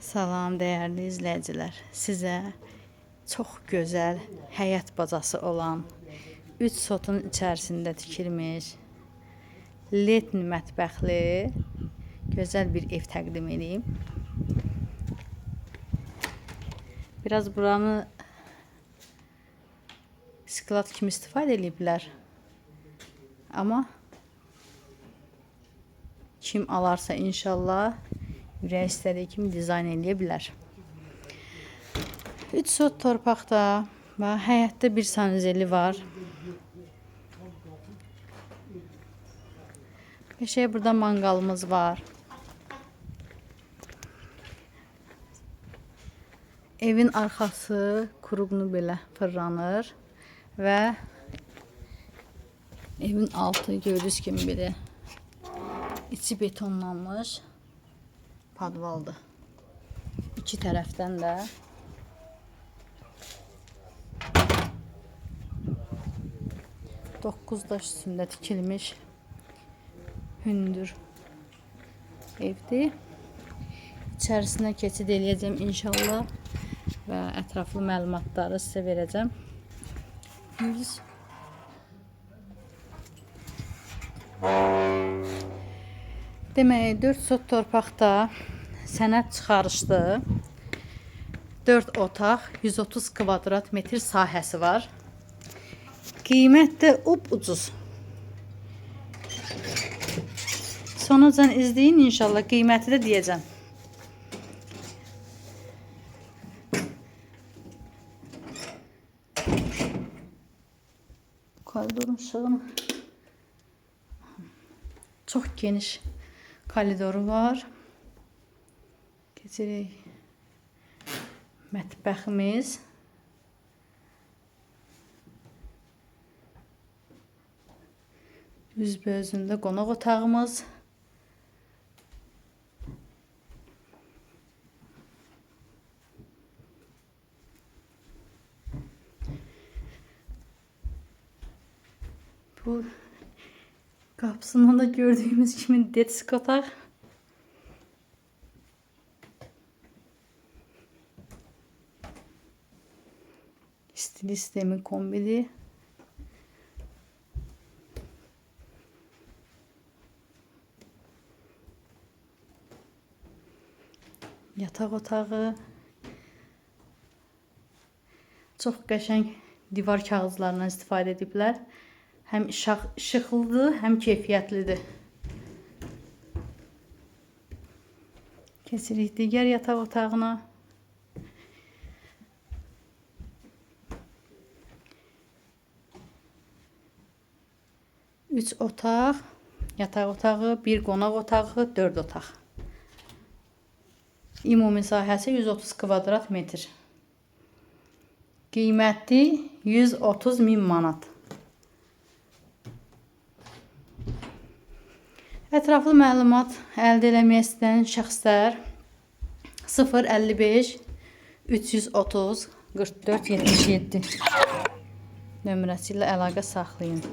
Salam dəyərli izləyicilər. Sizə çox gözəl həyət bacası olan 3 sotun içərisində tikilmiş letni mətbəxli gözəl bir ev təqdim edeyim. Biraz buranı sklad kimi istifadə ediblər. Amma kim alarsa inşallah ürək istədiyi kimi dizayn eləyə bilər. 3 sot torpaqda və həyətdə bir sanuzeli var. Qəşəng burada manqalımız var. Evin arxası kuruqnu belə fırlanır və evin altı gördüyünüz kimi belə içi betonlanmış padvaldır. İki tərəfdən də doqquz daş üstündə tikilmiş hündür evdir. İçərisinə keçid eləyəcəm inşallah və ətraflı məlumatları sizə verəcəm. Biz Demək, 4 sot torpaqda sənəd çıxarışdı. 4 otaq, 130 kvadrat metr sahəsi var. Qiymət də ucuz. Sonucan izləyin inşallah, qiyməti də deyəcəm. Koridorun işığını çox geniş koridoru var. Keçirik mətbəximiz. Üzbəüzündə qonaq otağımız. Bu qapısından da gördüyümüz kimi detsk otaq. İstilik sistemi kombili. Yataq otağı. Çox qəşəng divar kağızlarından istifadə ediblər. Həm işıqlıdır, həm keyfiyyətlidir. Keçirik digər yataq otağına. Üç otaq, yataq otağı, bir qonaq otağı, 4 otaq. Ümumi sahəsi 130 kvadrat metr. Qiyməti 130 min manat. Ətraflı məlumat əldə eləmək istəyən şəxslər 055 330 44 77 nömrəsi ilə əlaqə saxlayın.